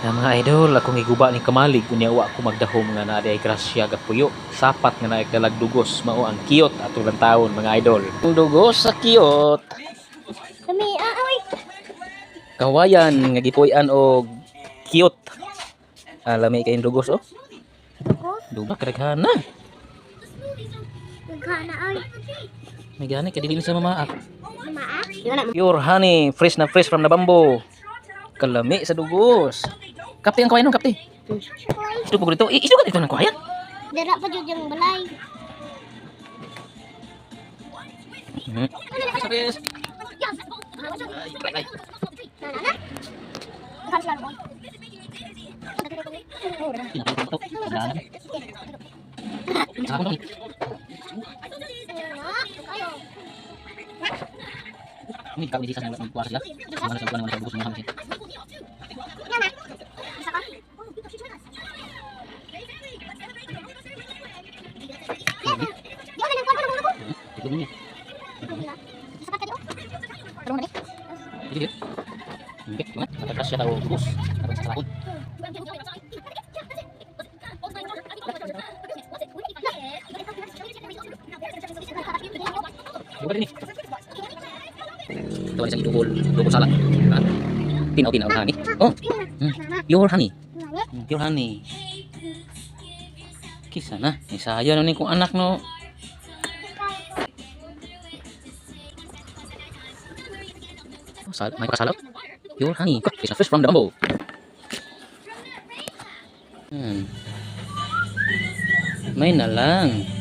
Na mga idol, akong giguba ni kamalig unya wa ko magdahom nga naa diay grasya gapuyo. Sapat nga naay dalag dugos, mao ang kiyot atong lantawon, mga idol. Dugos sa kiyot. Kami, ah, oy. Kawayan nga gipuy-an og kiyot. Ah, lami kayong dugos oh. Dugos? Duga kadaghana. Naghana, oy. May gani kay dili ni sa mamaak. Maak? Yun na. Pure honey, fresh na fresh from the bamboo. Kalami sa dugos. Kapti ang kawayan, kapti. Ito po dito. Iso ka dito ng kawayan. Dara pa jud yung balay. Ay, Na na na. Ini kami di sana nagkuha sila. Mga sa kuha ng dugos mga siya. Ito niya. Dito. Okay, mga nakakas siya tao dugos. Aron sa salakon. Buka din eh. Ito ang isang idugol, dugol salad. Ha? Tinaw tinaw honey. Oh, pure honey. Pure honey. Kisa na. Isaya na ni kong anak no. Oh, sal may pakasalap. Pure honey. It's a fish from the bamboo. May na lang.